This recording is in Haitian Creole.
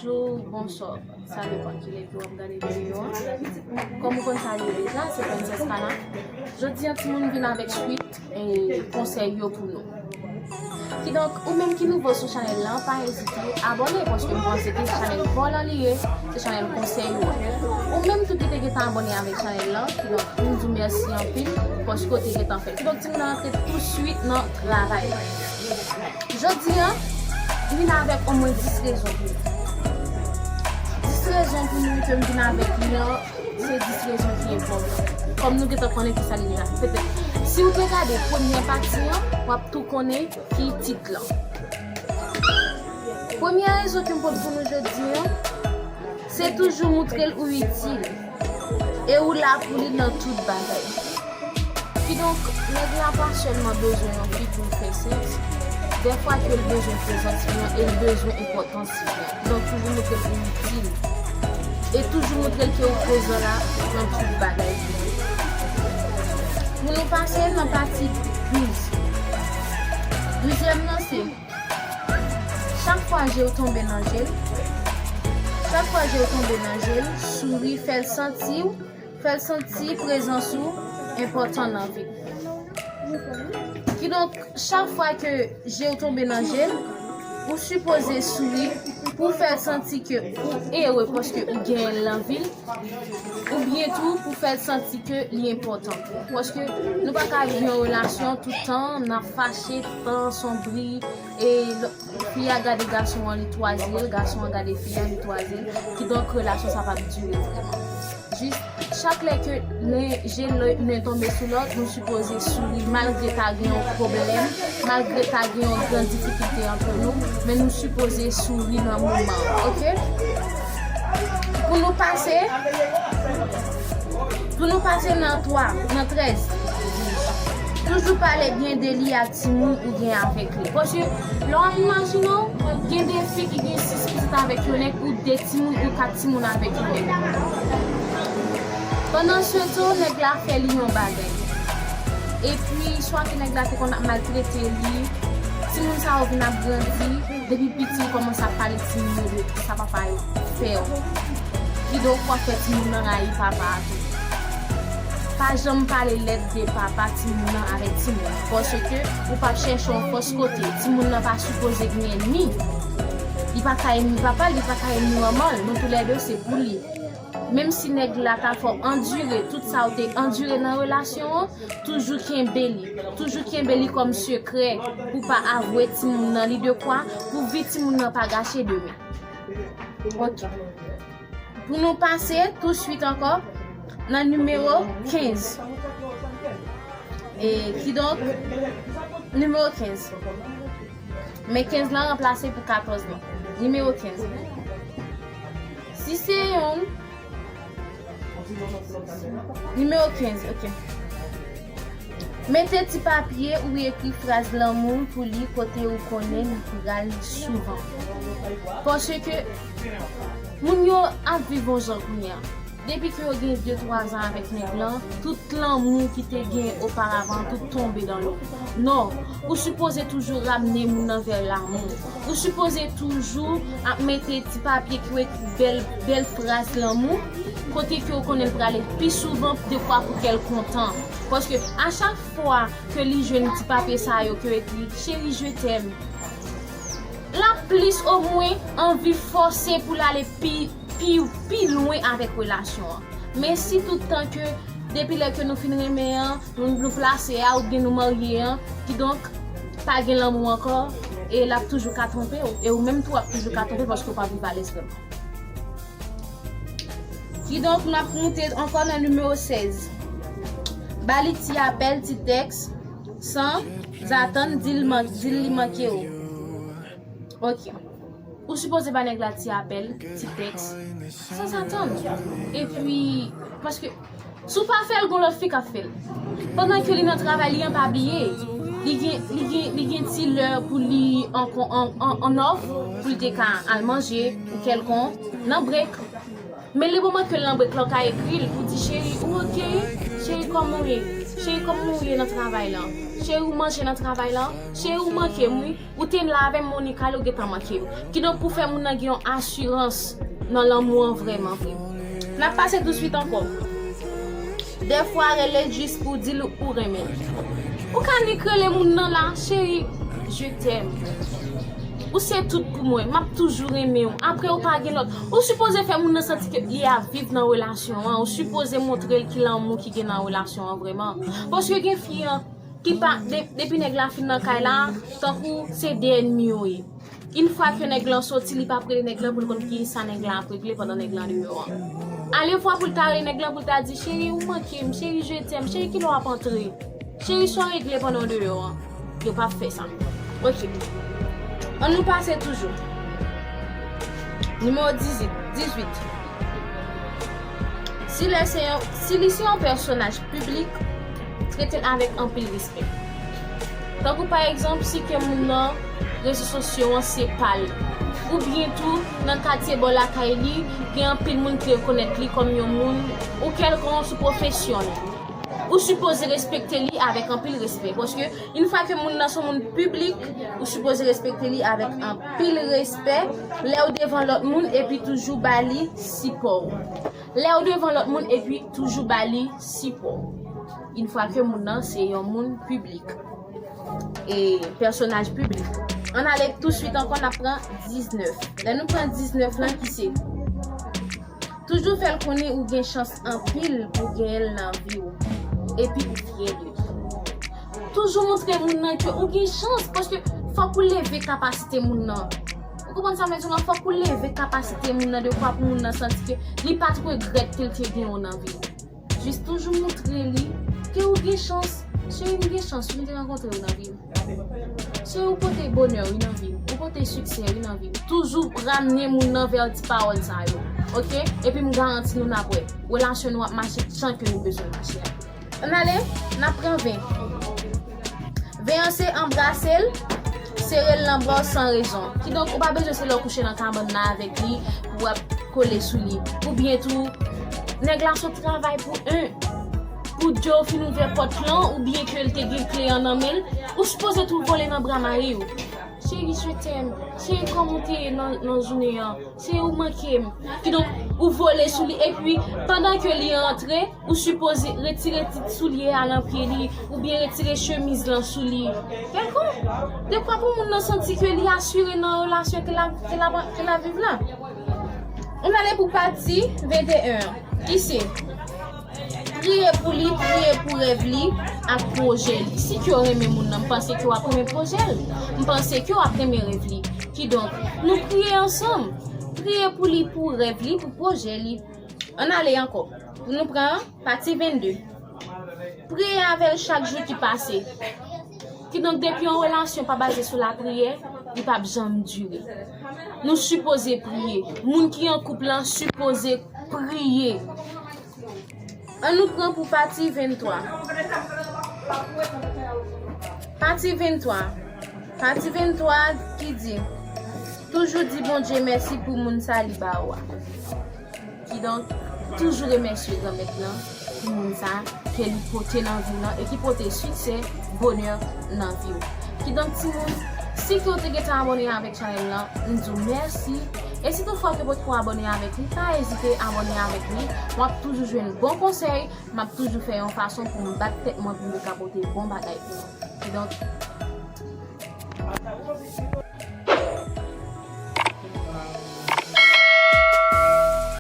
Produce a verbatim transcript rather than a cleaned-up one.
Bonjou, bonswa, sa depann ki lè ke w ap gade videyo a. Kòm ou konn sa l ye deja, se Princess Kana. Jodi a, timoun vin avèk swit e konsèy yo pou nou. Kidonk, ou menm ki nouvo sou chanèl lan, pa ezite abòne, paske m panse ke se chanèl pa w lan li ye, se chanèl konsèy ou an. Ou menm tou ki te gentan abòne avèk chanèl lan, kidonk, m di w mèsi anpil, paske w te gentan fè l. Kidonk, timoun nan rantre touswit nan travay la. Jodi a, m vin avèk omwen dis rezon pou nou. Dis rezon pou nou ke m vin avèk li an, se dis rezon ki enpòtan. Kòm nou gentan konnen kisa li deja. Petèt, si w te gade premyè pati an, w ap tou konnen ki tit lan. Premyè rezon ke m pot pou nou jodi a, se toujou moutre l ou itil. E ou la pou li nan tout bagay. Kidonk, nèg la pa sèlman bezwen yon fi pou l fè sèks. Dèfwa ke l bezwen prezans li an e l bezwen enpòtans li an. Kidonk, toujou moutre l ou itil. E toujou moutre l ke ou prezan la nan tout bagay pou li. Pou nou pase nan pati douz. Douzyèm nan se, chak fwa je w tonbe nan je l, chak fwa je w tonbe nan je l, souri, fè l santi w, fè l santi prezans ou enpòtan nan vi l. Kidonk, chak fwa ke je w tonbe nan je l, ou sipoze souri pou w fè l santi ke ou ere paske ou genyen l nan vi l, oubyen tou pou fè l santi ke li enpòtan. Paske nou pa ka viv yon relasyon tout tan n ap fache, tout tan sonbri, e l-, fi a gade gason an li twaze l, gason an gade fi a li twaze l, kidonk relasyon sa p ap dire vrèman. Jis chak lè ke nen, je nen tonbe sou lòt, nou sipoze souri malgre ta gen yon pwoblèm, malgre ta gen yon gran difikilte ant nou, men nou sipoze souri nan moman an, oke? Pou nou pase, pou nou pase nan twa, nan trèz. Toujou pale byen de li ak timoun ou gen avèk li. Paske, lè w ap imajine w, gen de fi ki gen sis pitit avèk yon nèg, ou de timoun, ou kat timoun avèk yon nèg. Pandansetan, nèg la fè li yon bagay. Epi, swa ke nèg la te konn ap maltrete li, timoun sa yo vin ap grandi, depi piti, ou kòmanse ap pale timoun yo de sa papa yo fè w. Kidonk, w ap fè timoun nan rayi papa a tou. Pa janm pale lèd de papa timoun nan avèk timoun. Paske ou p ap chèche yon fòs kote. Timoun nan pa sipoze gen ènmi. Li pa ka ènmi papa l, li pa ka ènmi manman l. Nou toulède se pou li. Menm si nèg la ta fè w andire tout sa w te andire nan relasyon an, toujou kenbe li. Toujou kenbe li kòm sekrè pou pa avwe timoun nan li dekwa pou vi timoun nan pa gache demen. Ok. Pou nou pase touswit ankò nan nimewo kenz. E kidonk, nimewo kenz. Men kenz lan ranplase pou katòz lan. Nimewo kenz. Si se yon Nimewo kenz, ok. Mete ti papye ou ekri fraz lanmou pou li kote ou konnen li pral souvan. Paske moun yo ap viv yon jan kounye a. Depi ke yo gen de twa zan avèk nèg lan, tout lanmou ki te gen oparavan, tout tonbe dan lo. Non, ou sipoze toujou ramne moun nan vè lanmou. Ou sipoze toujou ap mete ti papye ki yo ekri bèl, bèl fraz lanmou, kote ke ou konnen l prale pi souvan dekwa pou kè l kontan. Paske a chak fwa ke li jwenn ti papye sa yo ke yo ekri, "Chérie, je t'aime", l ap plis omwen anvi fòse pou l ale pi, pi, pi lwen avèk relasyon an. Men si tout tan ke depi lè ke nou fin renmen an, nou, nou plase a oubyen nou marye an, kidonk pa gen lanmou ankò, e l ap toujou ka twonpe w, e ou menm tou w ap toujou ka twonpe paske w pa viv alèz vrèman. Kidonk, n ap moute ankò nan nimewo sèz. Ba li ti apèl, ti tèks, san zatann, di l man-, di l li manke w. Ok. Ou sipoze ba nèg la ti apèl, ti tèks, san zatann. Epi, paske si w pa fè l, gon lòt fi k ap fè l. Pandan ke li nan travay li an, pa bliye, li gen, li gen, li gen ti lè pou li an, an, an, an off, pou li te ka al manje, ou kèlkonk, nan brek. Men le moman ke l nan brek la, w ka ekri l, ou di, "Cheri, ou ok? Cheri, kòman w ye? Cheri, kòman w ye nan travay la?" Cheri, ou manje nan travay la? Cheri, ou manke m, wi. Ou te la avè m, men ou gentan manke m. Kidonk, pou fè moun nan gen yon asirans nan lanmou an vrèman vre. N ap pase touswit ankò. Dèfwa, rele l jis pou w di l ou renmen l. Ou ka nik rele moun nan la, cheri, je t'aime. Ou se tout pou mwen, m ap toujou renmen w. Apre ou pa gen lòt. Ou sipoze fè moun nan santi ke li ap viv nan relasyon an. Ou sipoze montre l ki lanmou ki gen nan relasyon an vrèman. Paske gen fi an ki pa, de, depi nèg la fin nan kay la, tankou se de ènmi yo ye. Yon fwa ke nèg lan soti, li p ap rele nèg lan pou l konn kisa nèg lan ap regle pandan nèg lan deyò an. Ale fwa pou l ta rele nèg lan pou l ta di, cheri, ou manke m, cheri, je t'aime, cheri, kilè w ap antre? Cheri, sa w regle pandan w deyò an? Yo p ap fè sa. Ok. Ann nou pase toujou. Nimewo dizuit, dizuit. Si lè se yon, si li se yon pèsonaj piblik, trete l avèk anpil respè. Tankou pa egzanp, si ke moun nan rezo sosyo an se pa l, oubyen tou nan katye bò lakay li, gen anpil moun ki rekonèt li kòm yon moun ou kèlkans ou pwofesyonèl. Ou sipoze respekte li avèk anpil respè, paske yon fwa ke moun nan se yon moun piblik, ou sipoze respekte li avèk anpil respè lè w devan lòt moun epi toujou ba li sipò w. Lè w devan lòt moun epi toujou ba li sipò w. Yon fwa ke moun nan se yon moun piblik. E pèsonaj piblik. Ann ale touswit ankò, n ap pran diznèf. Lè nou pran diznèf lan ki se, toujou fè l konnen ou gen chans anpil pou w genyen l nan vi w. Epi ou fyè de li. Toujou montre moun nan ke ou gen chans, paske fòk ou leve kapasite moun nan. Ou konprann sa mwen di w lan? Fòk ou leve kapasite moun nan dekwa pou moun nan santi ke li pa t regrèt ke l te gen w nan vi l. Jis toujou montre li ke ou gen chans. Cheri, m gen chans wi, m te rankontre w nan vi m. Cheri, ou pote bonè wi nan vi m. Ou pote siksè wi nan vi m. Toujou ramne moun nan vè ti pawòl sa yo. Ok? Epi m garanti nou n ap wè. Relasyon nou ap mache jan ke nou bezwen mache a. Ann ale, n ap pran ven. Ven an se anbrase l, sere l nan bra w san rezon. Kidonk, ou pa bezwen se lè w kouche nan kabann nan avèk li, pou w ap kole sou li. Oubyen tou, nèg la sot travay pou en. Pou Joe fin ouvè pòt lan, oubyen ke l te gen kle an nan men l, ou sipoze tou vole nan bra mari w. Cheri, je t'aime. Cheri, kòman w te ye nan, nan jounen an? Cheri, ou manke m. Kidonk, ou vole sou li. Epi, pandan ke li rantre, ou sipoze retire ti soulye a nan pye li, oubyen retire chemiz lan sou li. Kèlkonk. Dekwa pou moun nan santi ke li asire nan relasyon ke l ap, ke l ap, ke l ap viv la. Ann ale pou pati venteyen an, ki se priye pou li, priye pou rèv li ak pwojè li. Si ke w renmen moun nan, m panse ke w ap renmen pwojè l. M panse ke w ap renmen rèv li. Kidonk, nou priye ansanm. Priye pou li, pou rèv li, pou pwojè li. Ann ale ankò. Pou nou pran pati vennde. Priye avè l chak jou ki pase. Kidonk, depi yon relasyon pa baze sou lapriyè, li p ap janm dire. Nou sipoze priye. Moun ki an koup lan sipoze priye. Ann nou pran pou pati venntwa. Pati venntwa. Pati venntwa ki di, toujou di Bondye mèsi pou moun sa li ba ou a. Kidonk, toujou remèsye Granmèt lan pou moun sa ke li pote nan vi w lan e ki pote siksè, bonè nan vi w. Kidonk, timoun, si ke w te gentan abòne avèk chanèl lan, m di w mèsi. E si toutfwa ke w potko abòne avèk li, pa ezite abòne avèk li. W ap toujou jwenn bon konsèy, m ap toujou fè yon fason pou m bat tèt mwen pou m te ka pote bon bagay pou nou. Kidonk,